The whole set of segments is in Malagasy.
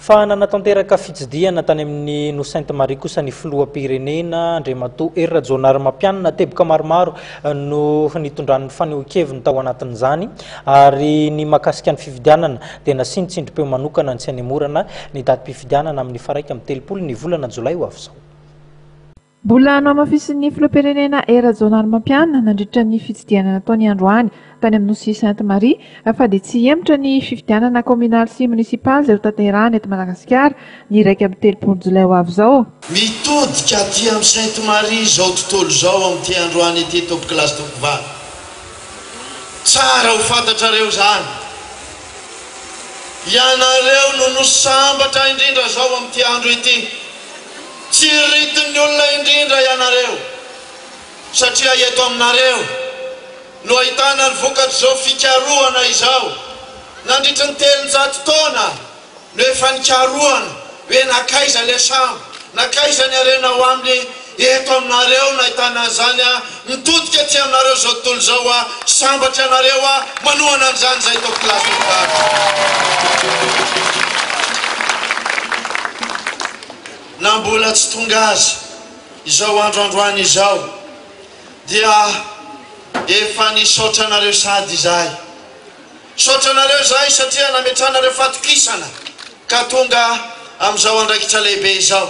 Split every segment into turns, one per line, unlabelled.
Fa nanatanteraka fitsidihana tany amin'ny Nosy Sainte Marie kosa ny filoham-pirenena Andriamatoa Hery Rajaonarimampianina. Teboka maromaro no nitondrany ny fanehoan-keviny tao anatin'izany ary ny mahakasika ny fifidianana dia nasiany tsindrim-peo manokana ny tsy hanemorana ny datim-pifidianana amin'ny faha 31 ny volana jolay ho avy izao.
Mbola nohamafisin'ny filoham-pirenena Hery Rajaonarimampianina nandritra ny fitsidihana nataony androany tany amin'ny Nosy Sainte Marie fa dia tsy hihemotra ny fifidianana kaominaly sy monisipaly izay hotanterahina eto Madagasikara ny 31 jolay ho avy izao.
Mitodika aty amin'i Sainte Marie izao tontolo izao amin'ity androany ity tompokolahy sy tompokovavy. Tsara ho fantatrareo izany. Ianareo no nosy sambatra indrindra izao amin'ity andro ity. Tsiriritin'ny olona indrindra ianareo, satria eto aminareo no ahitana ny vokatr'izao fikarohana izao. Nandritry ny 300 taona no efa nikarohana hoe nankaiza ilay sambo, nankaiza ny harena ao aminy. Eto aminareo no ahitana an'izany. Mitodika aty aminareo izao tontolo izao. Sambatra ianareo manohana an'izany izay tompokolahy sy tompokovavy. Na mbola tsy tonga aza izao andro androany izao dia efa nisaotra anareo sady izahay. Misaotra anareo izahay satria nametranareo fatokisana ka tonga amin'izao andraikitra lehibe izao.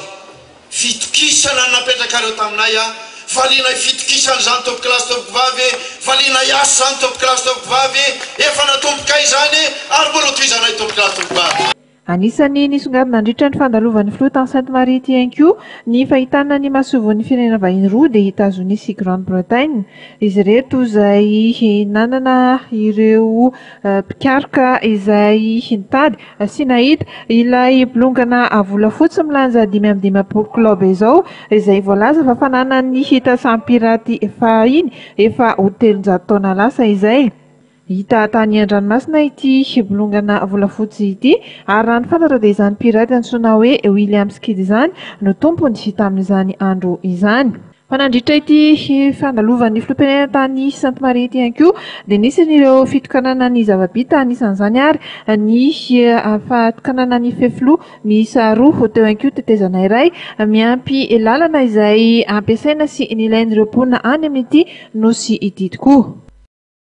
Fitokisana no napetrakareo taminay a! Valianay fitokisana izany tompokolahy sy tompokovavy e! Valianay asa izany tompokolahy sy tompokovavy e! Efa natombokay izany ary mbola hotohizanay tompokolahy sy tompokovavy.
Anisan'ny nisongadina nandritra ny fandalovan'ny filoha tany Sainte Marie ity ihany koa ny fahitana ny masoivohon'ny firenena vahiny roa dia Etazonia sy Grande Bretagne. Izy ireto izay nanana ireo mpikaroka izay nitady sy nahita ilay bolongana volafotsy milanja 55 kilao be izao izay voalaza fa fananan'ny tantsaha piraty fahiny efa ho 300 taona lasa izay. Hita tany an-dranomasina ity bolongana volafotsy ity ary raha ny fantatra dia izany piraty antsoina hoe Williams Kidd izany no tompony tamin'izany andro izany. Fa nandritra ity fandalovan'ny filoham-pirenena tany Sainte Marie ity ihany koa dia nisy ireo fitokanana ny zava-bita, anisan'izany ary ny fatokanana ny fefiloha miisa roa, teo ihany koa tetezana iray miampy lalana izay ampiasaina sy nilain'ireo mponina any amin'ity nosy ity tokoa.